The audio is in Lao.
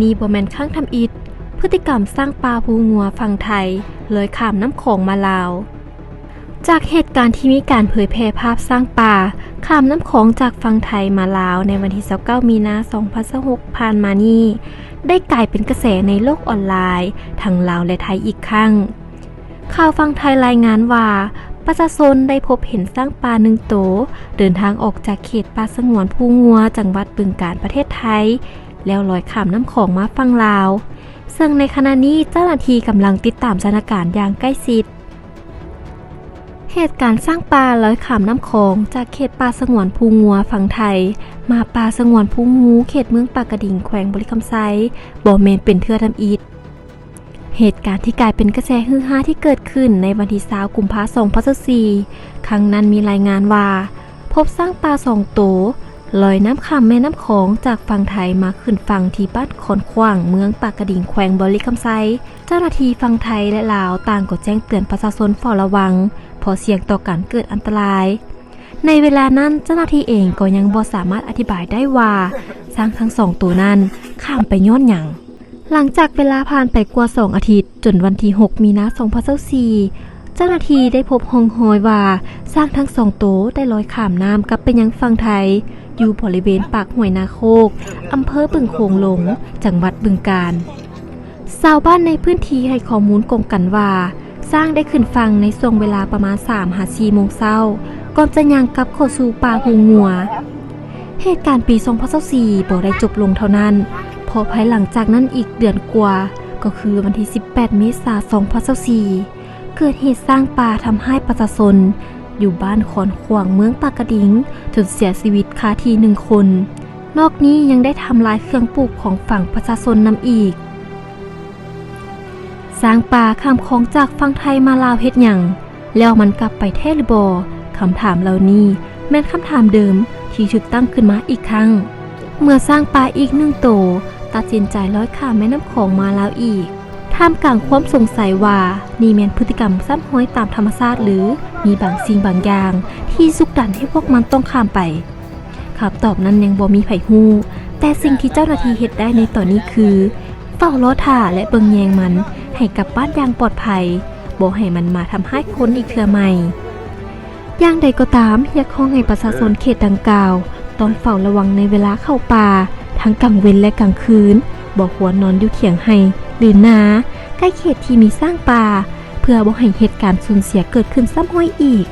ນີ້ບໍ່ແມ່ນຄັ້ງທຳອິດ ພຶດຕິກຳຊ້າງປ່າພູງົວຝັ່ງໄທລອຍຂ້າມນ້ຳຂອງມາລາວ. ຈາກເຫດການທີ່ມີການເຜີຍແຜ່ພາບຊ້າງປ່າຂ້າມນ້ຳຂອງຈາກຝັ່ງໄທມາລາວໃນວັນທີຊາວເກົ້າ ມີນາ ສອງພັນຊາວຫົກ ຜ່ານມານີ້ ໄດ້ກາຍເປັນກະແສໃນໂລກອອນລາຍ ທັງລາວ ແລະ ໄທອີກຄັ້ງ. ຂ່າວຝັ່ງໄທລາຍງານວ່າ ປະຊາຊົນໄດ້ພົບເຫັນຊ້າງປ່າໜຶ່ງໂຕ ເດີນທາງອອກຈາກເຂດປ່າສະຫງວນພູງົວ ຈັງຫວັດບຶງການ ປະເທດໄທ ແລ້ວລອຍຂ້າມນ້ຳຂອງມາຝັ່ງລາວ, ເຊິ່ງໃນຂະນະນີ້ເຈົ້າໜ້າທີ່ກຳລັງຕິດຕາມສະຖານະການຢ່າງໃກ້ຊິດ. ເຫດການຊ້າງປ່າລອຍຂ້າມນ້ຳຂອງຈາກເຂດປ່າສະຫງວນພູງົວຝັ່ງໄທ ມາປ່າສະຫງວນພູງູ ເຂດເມືອງປາກກະດິງ ແຂວງບໍລິຄຳໄຊ ບໍ່ແມ່ນເປັນເທື່ອທຳອິດ. ເຫດການທີ່ກາຍເປັນກະແສຮືຮາທີ່ເກີດຂຶ້ນໃນວັນທີຊາວ ກຸມພາ ສອງພັນຊາວສີ່ ຄັ້ງນັ້ນມີລາຍງານວ່າ ພົບຊ້າງປ່າສອງໂຕລອຍນ້ຳຂ້າມແມ່ນ້ຳຂອງຈາກຝັ່ງໄທມາຂຶ້ນຝັ່ງທີ່ບ້ານຄອນຂວ້າງ ເມືອງປາກກະດິງ ແຂວງບໍລິຄຳໄຊ. ເຈົ້າໜ້າທີ່ຝັ່ງໄທ ແລະ ລາວຕ່າງກໍແຈ້ງເຕືອນປະຊາຊົນເຝົ້າລະວັງ ເພາະສ່ຽງຕໍ່ການເກີດອັນຕະລາຍ. ໃນເວລານັ້ນເຈົ້າໜ້າທີ່ເອງກໍຍັງບໍ່ສາມາດອະທິບາຍໄດ້ວ່າຊ້າງທັງສອງໂຕນັ້ນຂ້າມໄປຍ້ອນຫຍັງ. ຫຼັງຈາກເວລາຜ່ານໄປກວ່າສອງອາທິດ ຈົນວັນທີຫົກ ມີນາ ສອງພັນຊາວສີ່ ເຈົ້າໜ້າທີ່ໄດ້ພົບຮ່ອງຮອຍວ່າຊ້າງທັງສອງໂຕໄດ້ລອຍຂ້າມນ້ຳກັບໄປຍັງຝັ່ງໄທ ຢູ່ບໍລິເວນປາກຫ້ວຍນາໂຄກ ອຳເພີບຶງໂຂງຫຼົງ ຈັງຫວັດບຶງການ. ຊາວບ້ານໃນພື້ນທີ່ໃຫ້ຂໍ້ມູນກົງກັນວ່າ ຊ້າງໄດ້ຂຶ້ນຝັ່ງໃນຊ່ວງເວລາປະມານສາມຫາສີ່ໂມງເຊົ້າ ກ່ອນຈະຍ່າງກັບເຂົ້າສູ່ປ່າພູງົວ. ເຫດການປີສອງພັນຊາວສີ່ບໍ່ໄດ້ຈົບລົງເທົ່ານັ້ນ ເພາະພາຍຫຼັງຈາກນັ້ນອີກເດືອນກວ່າ ກໍຄືວັນທີສິບແປດ ເມສາ ສອງພັນຊາວສີ່ ເກີດເຫດຊ້າງປ່າທຳຮ້າຍປະຊາຊົນຢູ່ບ້ານຄອນຂວ້າງ ເມືອງປາກກະດິງ ຈົນເສຍຊີວິດຄາທີ່ໜຶ່ງຄົນ. ນອກນີ້ຍັງໄດ້ທຳລາຍເຄື່ອງປູກຂອງຝັງປະຊາຊົນນຳອີກ. ຊ້າງປ່າຂ້າມຂອງຈາກຝັ່ງໄທມາລາວເຮັດຫຍັງ? ແລ້ວມັນກັບໄປແທ້ຫຼືບໍ່? ຄຳຖາມເຫຼົ່ານີ້ແມ່ນຄຳຖາມເດີມທີ່ຖືກຕັ້ງຂຶ້ນມາອີກຄັ້ງ ເມື່ອຊ້າງປ່າອີກໜຶ່ງໂຕຕັດສິນໃຈລອຍຂ້າມແມ່ນ້ຳຂອງມາລາວອີກ. ທ່າມກາງຄວາມສົງໄສວ່ານີ້ແມ່ນພຶດຕິກຳຊ້ຳຮອຍຕາມທຳມະຊາດ ຫຼື ມີບາງສິ່ງບາງຢ່າງທີ່ຊຸກດັນໃຫ້ພວກມັນຕ້ອງຂ້າມໄປ? ຄຳຕອບນັ້ນຍັງບໍ່ມີໃຜຮູ້, ແຕ່ສິ່ງທີ່ເຈົ້າໜ້າທີ່ເຮັດໄດ້ໃນຕອນນີ້ຄື ເຝົ້າລໍຖ້າ ແລະ ເບິ່ງແຍງມັນໃຫ້ກັບບ້ານຢ່າງປອດໄພ, ບໍ່ໃຫ້ມັນມາທຳຮ້າຍຄົນອີກເທື່ອໃໝ່. ຢ່າງໃດກໍຕາມ, ຮຽກຮ້ອງໃຫ້ປະຊາຊົນເຂດດັ່ງກ່າວຕ້ອງເຝົ້າລະວັງໃນເວລາເຂົ້າປ່າ ທັງກາງເວັນ ແລະ ກາງຄືນ, ບໍ່ຄວນນອນຢູ່ຖຽງໄຮ່ ຫຼື ນາ ໃກ້ເຂດທີ່ມີຊ້າງປ່າ ເພື່ອບໍ່ໃຫ້ເຫດການສູນເສຍເກີດຂຶ້ນຊ້ຳຮອຍອີກ.